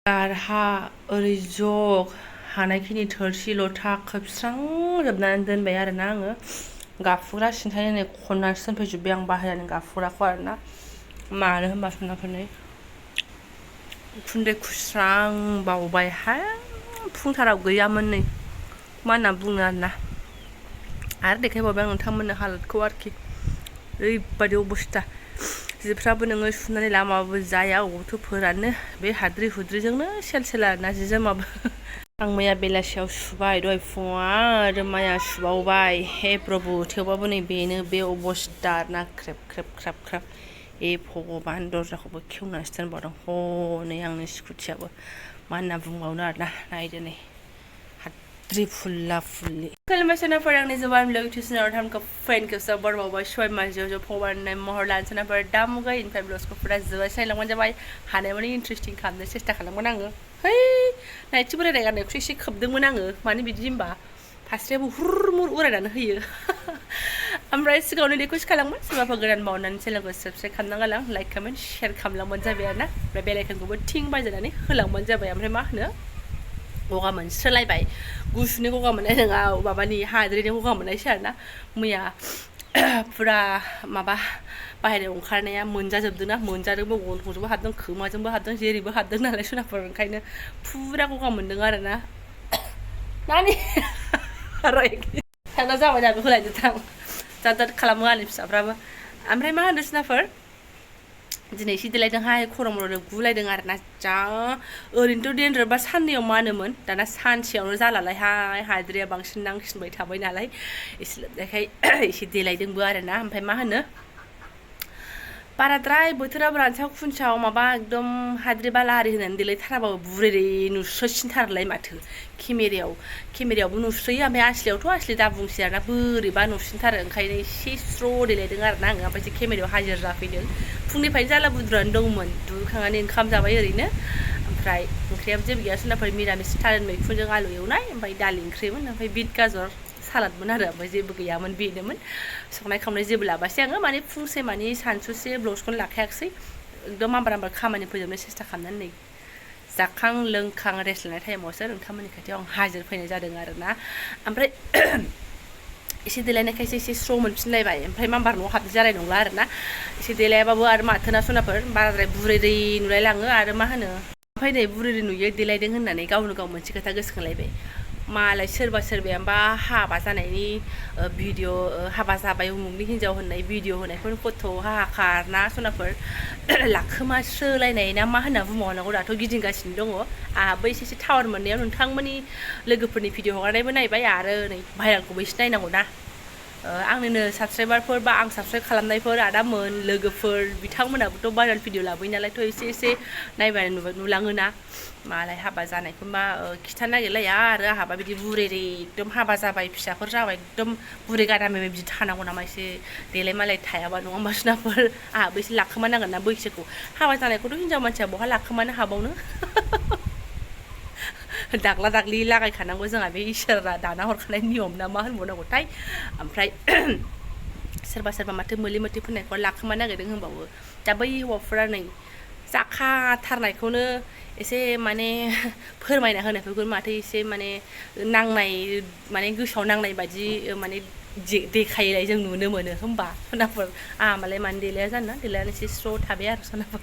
गारहा ओरै जग हानायखिनि थोरसि लथा खोबस्रांजोबनानै दोनबाय आरोना आङो गाफुग्रा सिन्थायनानै खननासो दोनफैजोब्बाय आं बाहेरानि गाफुग्राखौ आरोना मानो होनबा सनाफोरनै उखुन्दै खुस्रांबावबाय हा फुंथाराव गैयामोन नै मा होनना बुङो आरोना आरो देखायबावबाय आं नोंथांमोननो हालोदखौ आरोखि ओरैबायदि अबस्था जिफ्राबो नोङो सुनानै लामाबो जाया अबावथो फोराननो बे हाद्रि हुद्रिजोंनो सेल सेल आरोना जि जोमाबो आं मैया बेलासियाव सुबाय दहाय फुङाव आरो माया सुबावबाय हे प्रभु थेवबाबो नै बेनो बे अबस्था आरोना ख्रेब ख्रेब ख्राब ख्राब ए भगबान दरजाखौबो खेवनासो दोनबावदों हनै आंनि स्कुटियाबो मा होनना बुंबावनो आरोना नायदो नै हाद्रि फुल्ला फुल्लि खुलुमबाय सोनाफोर आंनि जबानब्लग इउटिउब चेनेलाव थामखौ फ्रेन्डखौ सबर बावबाय सय मानसियाव फवारनाय महर लानो सोनाफोर दा मुगा इनफाय ब्लग्सखौ फुरा जोबाय सायलांबानो जाबाय हानाय माने इन्ट्रेस्टिं खालामनो सेस्था खालामगोन आङो है नाइटि बोरायनाय गाननायखौसो एसे खोबदोंमोन आङो मानो बिदि होनबा फास्रायाबो हुरमुर उरायनानै होयो ओमफ्राय सिगाङावनो रिकुवेस्ट खालामबाय सोरबाफोर गोदान मावनानै चेनेलखौ साबस्क्राइब खालामना गालां लाइक कमेन्ट शेयार खालामलांबानो जाबाय आरोना ओमफ्राय बेल आइकनखौबो थिं बाजायनानै होलांबानो जाबाय ओमफ्राय मा होनो गगा मोनस्रोलायबाय गुसुनि गगा मोननाय नङा माबानि हाद्रिनि गगा मोननायसो आरोना मैया फुरा माबा बाहेरायाव ओंखारनाया मोनजाजोबदोंना मोनजादोंबो गन्थंजोंबो हाबदों खोमाजोंबो हाबदों जेरैबो हाबदों नालाय सनाफोर ओंखायनो फुरा गगा मोनदों आरोना नानि थांना जाबाय दा बेखौ लायदो थां जाद खालामो आंनि फिसाफ्राबो ओमफ्राय मा होनो सनाफोर दिनै एसे देलायदोंहाय खर' मर' गुलायदों आरोना जा ओरैनोथ' देनद्रबा साननैयाव मा होनोमोन दाना सानसेयावनो जालालायहाय हाद्रिया बांसिन नांसिनबाय थाबाय नालाय एसे लोबनायखाय एसे देलायदोंबो आरोना ओमफ्राय मा होनो बाराद्राय बोथोराबो रानसाव खुनसाव माबा एकदम हाद्रि बाला आरि होनानै देलायथाराबाबो बुरै नुस्रोसिनथारलाय माथो केमेरायावबो नुस्रोयो ओमफ्राय असलि दा बुंसै आरोना बोरैबा नुसिनथारो ओंखायनो एसे स्र' देलायदों आरोना आङो ओमफ्राय केमेरायाव हाजिर जाफैदों फुंनिफ्रायनो जाला बुद्रुआनो दंमोन दुगैखांनानै ओंखाम जाबाय ओरैनो ओमफ्राय ओंख्रियाबो जेबो गैया सोरनाफोर मिरामिस थारुन मैखुनजों आलु एवनाय ओमफ्राय दालि ओंख्रिमोन ओमफ्राय बिट गाजर सालादमोन आरो ओमफ्राय जेबो गैयामोन बेनोमोन संनाय खावनाय जेबो लाबासै आङो माने फुंसे माने सानसुसे ब्लग्सखौनो लाखायाखिसै एकदम आमबार खामानि फोजोबनो सेस्था खालामनानै नै जाखां लोंखां रेस्ट लानाय टाइमावसो नोंथांमोननि खाथियाव आं हाजिर फैनाय जादों आरोना ओमफ्राय एसे देलायनायखायसो एसे स्र' मोनफिनलायबाय ओमफ्राय माम्बार न'आव हाबनो जानाय नंला आरोना एसे देलायाबाबो आरो माथोना सनाफोर बाराद्राय बुरै नुलायलाङो आरो मा होनो ओमफ्राय नै बुरै नुयो देलायदों होननानै गावनो गाव मोनसे खोथा गोसोखांलायबाय मालाय सोरबायाबा हाबा जानायनि भिडिअ हाबा जाबाय उमुगनि हिन्जाव होननाय भिडिअ होनायफोर गथ' हाहाखारना सनाफोर लाखोमास्रोलायनाय ना मा होनना बुंबावनांगौ दाथ' गिदिंगासिनो दङ आंहाबो एसे टावार मोननायाव नोंथांमोननि लोगोफोरनि भिडिअ हगारनायबो नायबाय आरो नै भाइरेलखौबो एसे नायनांगौ ना आंनिनो साबसक्राइबारफोर बा आं साबसक्राइब खालामनायफोर आदामोन लोगोफोर बिथांमोनाबोथ' भाइरेल भिडिअ लाबोयो नालायथ' एसे नायबानो नुलाङोना मालाय हाबा जानायखौबा खिथानो नागिरलाया आरो आंहाबा बिदि बुरै एकदम हाबा जाबाय फिसाफोर जाबाय एकदम बुरै गादामे बिदि थानांगौ नामा एसे देलाय मालाय थायाबा नङा होमबा सोनाफोर आंहाबो एसे लाखोमानांगोन ना बैसोखौ हाबा जानायखौथ' हिन्जाव मानसिया बहा लाखोमानो हाबावनो दाग्ला दाग्लि लागायखानांगौ जोंहा बे इसोरा दाना हरखानाय नियम ना मा होनबावनांगौथाय ओमफ्राय सोरबा माथो मोले मोथे फोननायखौ लाखोमा नागिरदों होनबावो दा बै हौवाफोरा नै जाखाथारनायखौनो एसे माने फोरमायना होनायफोरखौ माथो एसे माने नांनाय माने गोसोआव नांनाय बायदि माने देखायनाय जों नुनो मोनो होमबा सनाफोर आंहा मालाय मानो देलाया जानो देलायानो एसे स्र' थाबाय आरो सनाफोर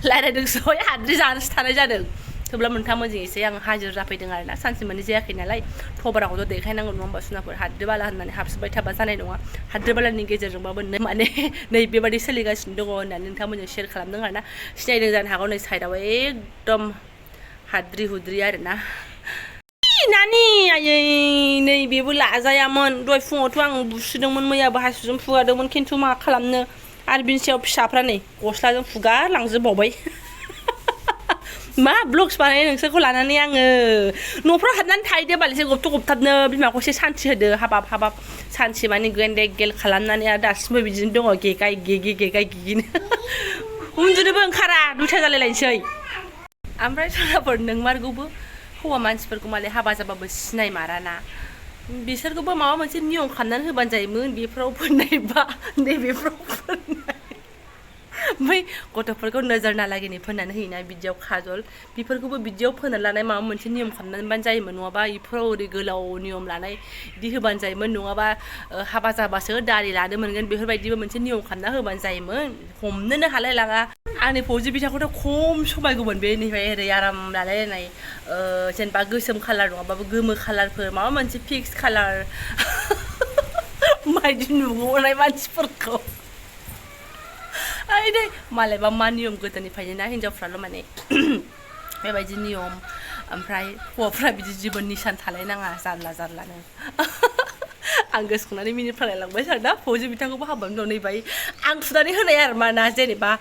रायज्लायदों सय हाद्रि जानोसो थानाय जादों थेवब्ला मोनथामोनजों एसे आं हाजिर जाफैदों आरोना सानसे माने जायाखै नालाय थबराखौथ' देखायनांगौ नङा होमबा सुनाफोर हाद्रि बाला होननानै हाबसोबाय थाबा जानाय नङा हाद्रि बालानि गेजेरजोंबाबो माने नै बेबादि सोलिगासिनो दङ होननानै नोंथांमोनजों शेयार खालामदों आरोना सिनायदों जानो हागौ नै साइडआव एकदम हाद्रि हुद्रि आरोना नानि आयै नै बेबो लाजायामोन दहाय फुङावथ' आं बुस्रिदोंमोन मैयाबो हासुजों फुगारदोंमोन खिन्थु मा खालामनो आरो बिनि सायाव फिसाफ्रा नै गस्लाजों फुगारलांजोबबावबाय मा ब्लग्स बानायो नोंसोरखौ लानानै आङो न'फ्राव हाबनानै थाहैदो बालिसे गबथाबनो बिमाखौ एसे सान्थि होदो हाबाब सानसे माने गेल खालामनानै आरो दासिमबो बिदिनो दङ गेगाय गेगिनो उन्दुनोबो ओंखारा दुइथा जालायलायनोसै ओमफ्राय सोरबाफोर नोंमारगौबो हौवा मानसिफोरखौ मालाय हाबा जाबाबो सिनायमाराना बिसोरखौबो माबा मोनसे नियम खालामनानै होबानो जायोमोन बेफोराव फोननाय बा नैबेफोराव फोननाय ओमफ्राय गथ'फोरखौ नोजोर नालागिनि फोननानै होयोना बिदियाव खाजल बेफोरखौबो बिदियाव फोनना लानाय माबा मोनसे नियम खालामनानैबानो जायोमोन नङाबा इफोराव ओरै गोलाव नियम लानाय बिदि होबानो जायोमोन नङाबा हाबा जाबासो दारि लानो मोनगोन बेफोरबायदिबो मोनसे नियम खालामना होबानो जायोमोन हमनोनो हालाय लाङा आंनि फौजि बिदाखौथ' खम समायगौमोन बेनिफ्राय ओरै आराम लालायलायनाय जेनेबा गोसोम खालार नङाबाबो गोमो खालारफोर माबा मोनसे फिक्स खालार मायदि नुगौनाय मानसिफोरखौ आइ दे मालायबा मा नियम गोदोनिफ्रायनो ना हिनजावफ्राल' माने बेबायदि नियम ओमफ्राय हौवाफ्रा बिदि जेबो निसान थालायनाङा जारला जारलानो आं गोसोखांनानै मिनिफ्लांलायलांबाय सार दा फौजि बिथांखौबो हाबानि उनाव नैबाय आं थुनानै होनाय आरो मा ना जेनेबा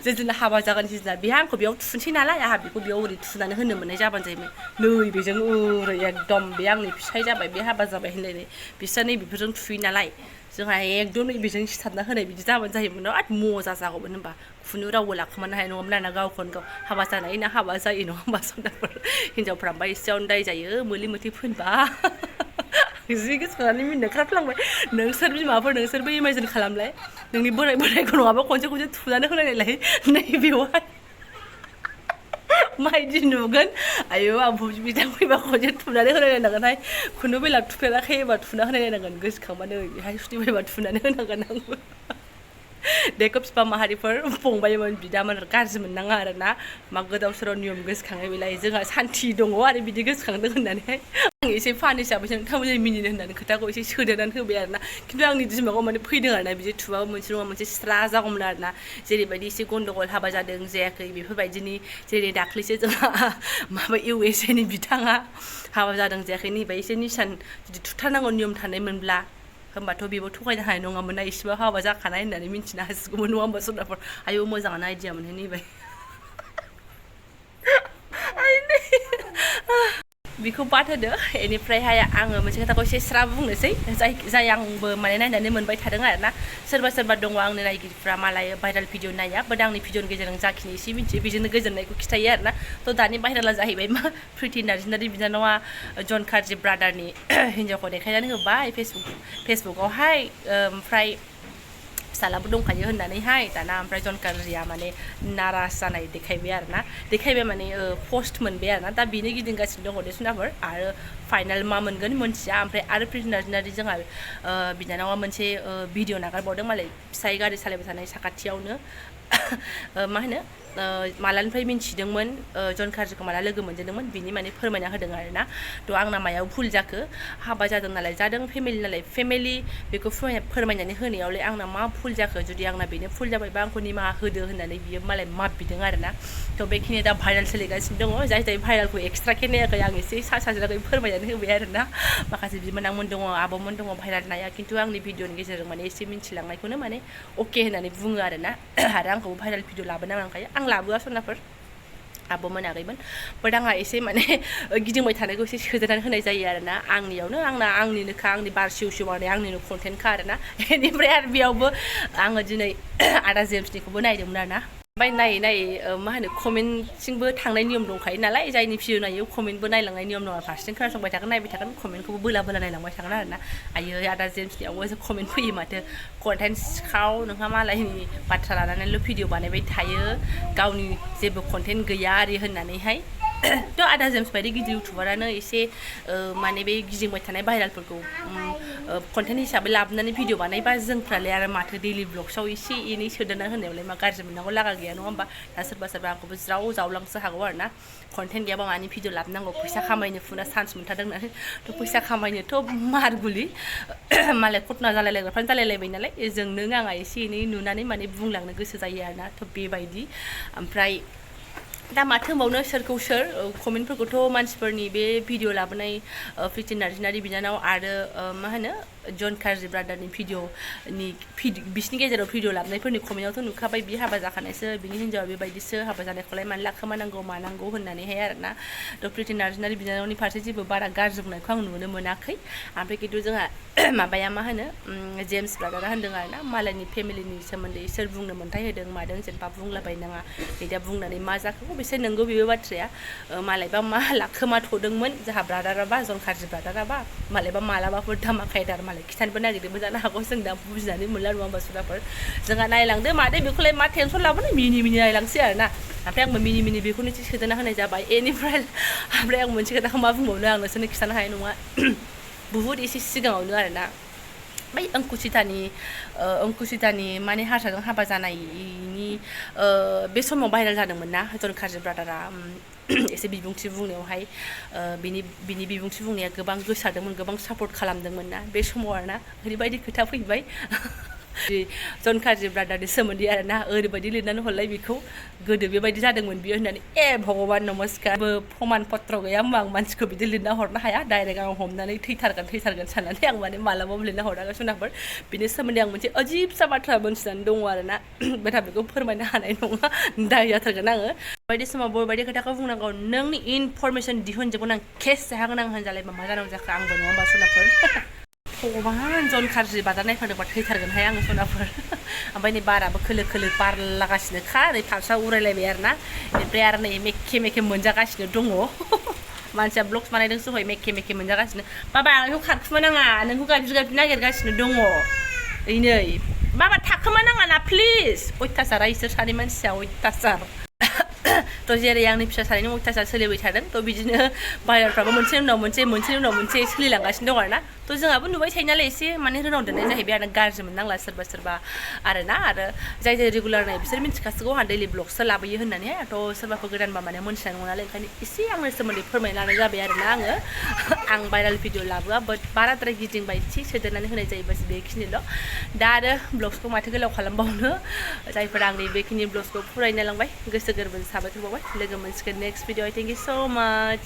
जेदिना हाबा जागोन जेदिना बेहा आंखौ बेयाव थुनोसै नालाय आंहा बेखौ बेयाव ओरै थुनानै होनो मोननाय जाबानो जायोमोन नैबेजों ओरै एकदम बे आंनि फिसाय जाबाय बे हाबा जाबाय होनलायनाय बिस्रा नैबेफोरजों थुयो नालाय जोंहा एकदम नैबेजों सिथाबना होनाय बिदि जाबानो जायोमोन बिराद मजा जागौमोन होनबा खुनु रावबो लाखोमानो हानाय नङामोन आरोना गावखौनो गाव हाबा जानाय ना हाबा जायो नङा होमबा सन्दाफोर हिनजावफ्रा ओमफ्राय एसेयावनो दाय जायो मोलि मोथि फोनबा जि गोसोखांनानै मिनिनो ओंखारफ्लांबाय नोंसोर बिमाफोर नोंसोरबो इमाजिन खालामलाय नोंनि बोराय बोरायखौ नङाबा खनसे खनसे थुनानै होलायनायलाय नैबेवहाय मायदि नुगोन आयौ आं फौजि बिदां फैबा खनसे थुनानै होलायनांगोनहाय खुनु बेला थुफेराखै एबा थुना होलायनांगोन गोसोखांबानो बेहाय सुथि फैबा थुनानै होनांगोन आंबो देखौ बिफा माहारिफोर फंबायमोन बिदामोन गाज्रि मोननाङा आरो ना मा गोदाव सोराव नियम गोसोखाङो बेलाय जोंहा सान्थि दङ आरो बिदि गोसोखांदों होननानैहाय आं एसे फान हिसाबै नोंथांमोनजों मिनिनो होननानै खोथाखौ एसे सोदेरनानै होबाय आरो ना खिन्थु आंनि दिमागाव माने फैदों आरो ना बिदि थुबाबो मोनसे नङा मोनसे स्रा जागौमोन आरो ना जेरैबायदि एसे गन्दगल हाबा जादों जायाखै बेफोरबायदिनि जेरै दाख्लैसो जोंहा माबा USA नि बिथाङा हाबा जादों जायाखै नैबे एसे निसान जुदि थुथारनांगौ नियम थानायमोनब्ला होमबाथ' बेबो थगायनो हानाय नङामोन ना एसेबा हाबा जाखानाय होननानै मिन्थिनो हासिगौमोन नङा होमबा सदाफोर आयौ मोजाङानो आइडिया मोनहै नैबाय बेखौ बाद होदो बेनिफ्रायहाय आङो मोनसे खोथाखौ एसे स्रा बुंनोसै जाय आंबो माने नायनानै मोनबाय थादों आरो ना सोरबा सोरबा दङ आंनि नायगिरिफ्रा मालाय भाइरेल भिडिअ नाया बाट आंनि भिडिअनि गेजेरजों जाखिनि एसे मिन्थियो बेजोंनो गोजोननायखौ खिथायो आरो ना थ' दानि भाइरेला जाहैबाय मा प्रिटिनारजिनारि बिनानावा जन कार्जि ब्रादारनि हिन्जावखौ देखायनानै होबाय फेसबुकआवहाय ओमफ्राय फिसालाबो दंखायो होननानैहाय दाना ओमफ्राय जन कार्जिया माने नाराज जानाय देखायबाय आरो ना देखायबाय माने पस्ट मोनबाय आरो ना दा बेनो गिदिंगासिनो दङ देसुनाफोर आरो फाइनाल मा मोनगोन मोनथिया ओमफ्राय आरो प्रिटिनारजिनारि जोंहा बिनानावा मोनसे भिडिअ नागारबावदों मालाय फिसाय गारि सालायबाय थानाय साखाथियावनो मा होनो मालानिफ्राय मिन्थिदोंमोन जन कार्जिखौ माला लोगो मोनजेनदोंमोन बिनि माने फोरमायना होदों आरो ना थ' आंना मायाव भुल जाखो हाबा जादों नालाय जादों फेमिलि नालाय फेमिलि बेखौ फोरमायनानै होनायावलाय आंना मा भुल जाखो जुदि आंना बेनो भुल जाबायबा आंखौ निमाहा होदो होननानै बियो मालाय माफ बिदों आरो ना थ' बेखिनि दा भाइरेल सोलिगासिनो दङ जाय भाइरेलखौ एक्सट्राके नायाखै आं एसे सा साज्राङै फोरमायनानै होबाय आरो ना माखासे बिमोनांमोन दङ आब'मोन दङ भाइरेल नाया खिन्थु आंनि भिडिअनि गेजेरजों माने एसे मिन्थिलांनायखौनो माने अके होननानै बुङो आरो ना आरो आंखौबो भाइरेल भिडिअ लाबोनो नांखायो आं लाबोआ सनाफोर आब' मोनाखैमोन बाट आंहा एसे माने गिदिंबाय थानायखौ एसे सोदेरनानै होनाय जायो आरो ना आंनियावनो आंनिनोखा आंनि बार सिउ सिउ माने आंनिनो कन्टेन्टखा आरो ना बेनिफ्राय आरो बेयावबो आङो दिनै आदा जेम्सनिखौबो नायदोंमोन आरो ना ओमफ्राय नायै नायै मा होनो कमेन्टसिंबो थांनाय नियम दंखायो नालाय जायनि भिडिअ नायो कमेन्टबो नायलांनाय नियम दङ फारसेथिं खोनासंबाय थागोन नायबाय थागोन कमेन्टखौबो बोला बोला नायलांबाय थागोन आरो ना आयो आदा जेम्सनियावबो कमेन्ट फैयो माथो कन्टेन्ट सिखाव नोंहा मालायनि बाथ्रा लानानैल' भिडिअ बानायबाय थायो गावनि जेबो कन्टेन्ट गैया आरि होननानैहाय थ' आदा जेम्स बायदि गिदिर इउटुबारानो एसे माने बे गिदिंबाय थानाय भाइरेलफोरखौ कन्टेन्ट हिसाबै लाबोनानै भिडिअ बानायबा जोंफ्रालाय आरो माथो दैलि ब्लग्सआव एसे एनै सोदेरना होनायावलाय मा गाज्रि मोननांगौ लागा गैया नङा होमबा दा सोरबा सोरबा आंखौबो ज्राव जावलांसो हागौ आरो ना कन्टेन्ट गैयाबा मानि भिडिअ लाबोनांगौ फैसा खामायनो फुना चान्स मोनथारदों होननानै थ' फैसा खामायनोथ' मारगुलि मालाय खथना जालायलायग्राफ्रानो जालायलायबाय नालाय जों नों आंहा एसे एनै नुनानै माने बुंलांनो गोसो जायो आरो ना थ' बेबायदि ओमफ्राय दा माथो होनबावनो सोरखौ सोर कमेन्टफोरखौथ' मानसिफोरनि बे भिडिअ लाबोनाय प्रिटिनारजिनारि बिनानाव आरो मा होनो जन कार्जि ब्रादारनि भिडिअनि बिसिनि गेजेराव भिडिअ लाबोनायफोरनि कमेन्टआवथ' नुखाबाय बि हाबा जाखानायसो बिनि हिन्जावा बेबायदिसो हाबा जानायखौलाय मानो लाखोमानांगौ मानांगौ होननानैहाय आरो ना थ' प्रिटिनारजिनारि बिनानावनि फारसे जेबो बारा गाज्रि बुंनायखौ आं नुनो मोनाखै ओमफ्राय खिन्थु जोंहा माबाया मा होनो जेम्स ब्रादारा होनदों आरो ना मालायनि फेमिलिनि सोमोन्दै सोर बुंनो मोन्थाय होदों मादों जेनेबा बुंलाबायनाङा बिदा बुंनानै मा जाखो बेसे नंगौ बेबो बाथ्राया मालायबा मा लाखोमा थ'दोंमोन जोंहा ब्रादाराबा जन कार्जि ब्रादाराबा मालायबा मालाबाफोर धामाखायदार मालाय खिथानोबो नागिरदोंबो जानो हागौ जों दा बुजिनानै मोनला नङा होमबा सुराफोर जोंहा नायलांदो मादै बेखौलाय मा टेनसन लाबोनो मिनि नायलांसै आरोना ओमफ्राय आंबो मिनि बेखौनो एसे सोदेरना होनाय जाबाय एनिफ्राय ओमफ्राय आं मोनसे खोथाखौ मा बुंबावनो आं नोंसोरनो खिथानो हानाय नङा बुहुद एसे सिगाङावनो आरोना बै अंकुसितानि माने हारसाजों हाबा जानायनि बे समाव भाइरेल जादोंमोन ना जन काजि ब्रादारा एसे बिबुंथि बुंनायावहाय बिनि बिबुंथि बुंनाया गोबां गोसारदोंमोन गोबां सापर्ट खालामदोंमोन ना बे समाव आरोना ओरैबायदि खोथा फैबाय जन काजि ब्रादारनि सोमोन्दै आरोना ओरैबायदि लिरनानै हरलाय बेखौ गोदो बेबायदि जादोंमोन बियो होननानै भगबान नमस्कार प्रमान पत्र गैया होमबा आं मानसिखौ बिदि लिरना हरनो हाया डाइरेक्ट आं हमनानै थैथारगोन साननानै आं माने मालाबाबो लिरना हराखै सुनाफोर बिनि सोमोन्दै आं मोनसे अजिबसा बाथ्रा मोनथिनानै दङ आरोना दा बेखौ फोरमायनो हानाय नङा दाय जाथारगोन आङो बायदि समाव बबेबायदि खोथाखौ बुंनांगौ नोंनि इनफरमेसन दिहुनजोबगोन आं केस जाहागोन आं होनजालायबा मा जानांगौ जाखो आंबो नङा होमबा सुनाफोर भगबान जन काजि बाजार नायफादोंबा थैथारगोनहाय आङो सनाफोर ओमफ्राय नै बाराबो खोलो बारलागासिनोखा नै फारसा उरायलायबाय आरोना ओमफ्राय आरो नै मेखे मोनजागासिनो दङ मानसिया ब्लग्स बानायदोंसो हय मेखे मोनजागासिनो बाबा आंखौ खारखुमा नाङा नोंखौ गाबज्रि नागिरगासिनो दङ नै बाबा थाखोमा नाङा ना प्लिज अयथासारा इसोर सानै मानसिया अयथासार थ' जेरै आंनि फिसा सानैनि अयथासार सोलिबाय थादों थ' बिदिनो भाइरेलफ्राबो मोनसेनि उनाव मोनसे सोलिलांगासिनो दं आरोना थ' जोंहाबो नुबाय थायो नालाय एसे माने रोनाव दोननाय जाहैबाय आरो गाज्रि मोननांला सोरबा आरोना आरो जाय रेगुलार नाय बिसोर मिथिखासिगौ आंहा दैलि ब्लगसो लाबोयो होननानै थ' सोरबाफोर गोदानबा माने मोनथिनाय नङा नालाय ओंखायनो एसे आंनि सोमोन्दै फोरमायना लानाय जाबाय आरोना आङो आं भाइरेल भिडिअ लाबोआ बाट बाराद्राय गिदिंबाय एसे सोदेरनानै होनाय जायो बास बेखिनिल' दा आरो ब्लग्सखौ माथो गोलाव खालामबावनो जायफोरा आंनि बेखिनि ब्लग्सखौ फरायनो लांबाय गोसो गोरबोजों साबायखर बावबाय लोगो मोनसिगोन नेक्स्ट भिडिअ थेंक इउ सो माच